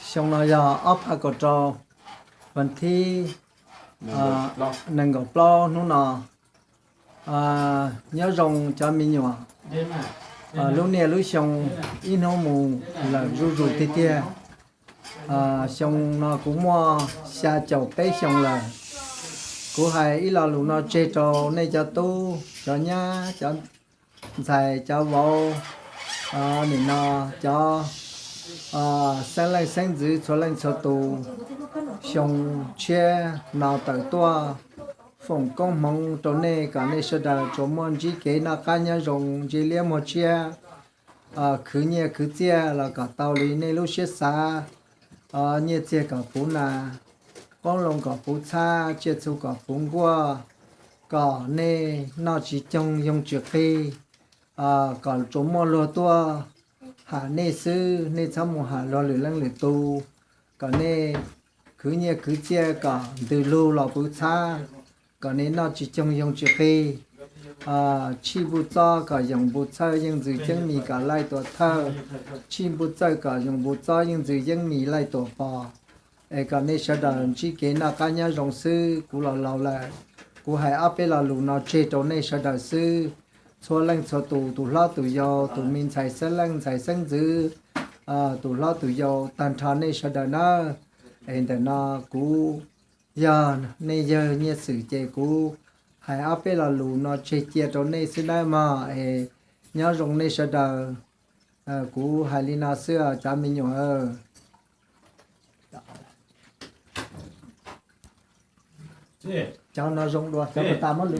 Xyoo no yog ob phav kaum rau, vas thib nees nkaum plaub hnub no. Nyob zoo cov me nyuam, lub niaj lub xyoo ib hnub mus lawm zuj zus tiag tiag. Xyoo no kuv muaj xya caum peb xyoo lawm. Kuv hais ib lo lus no tseg rau nej cov tub cov nyab cov ntxhais cov vauv, nim no cov xeeb leej xeeb ntxwv txhua leej txhua tus, xyoo tshiab no tawm tuaj foom koob hmoov rau nej kom nej sawv daws tsuas muaj ntsib kev noj qab nyob zoo, ntsib liab muag tshiab, khwv nyiaj khwv txiaj los kom tau li nej lub siab xav. Nyiaj txiag kom puv nas, qoob loo kom puv txhab, tsiaj txhu kom puv nkuaj, kom nej noj tsis coog yoog tsis qig, kom tsuas muaj luag tuaj ham nej xwb, nej txhob mus ham luag lwm leej lwm tus. Kom nej khwv nyiaj khwv txiaj kom ntws lug los puv txhab, kom nej noj tsis coog yoog tsis qig. Tshij npuj txob kom yoog npuj txhawj, yeej ntxwv yeeb mis kom laij tuam thawj. Tshij npuj txawj kom yoog npuj txob, yeej ntxwv yeeb mis laij tuam pos. Es kom nej sawv daws ntsib kev noj qab nyob zoo xwb. Kuv los laus lawm, kuv hais ob peb lo lus no tseg rau nej sawv daws xwb. Txhua leej txhua tus, tus hlob tus yau, tus me ntxhais xeeb leej ntxhais xeeb ntxwv, tus hlob tus yau, tag nrho nej sawv daws nawb. Es ntawm no kuv yog nej yawg Nyiaj Xwm ces kuv hais ob peb lo lus no tseg cia rau nej xwb nawb mog. Es nyob zoo nej sawv daws. Kuv hais li no xwb cov me nyuam. Cov no zoo dua, cov tas muab lwv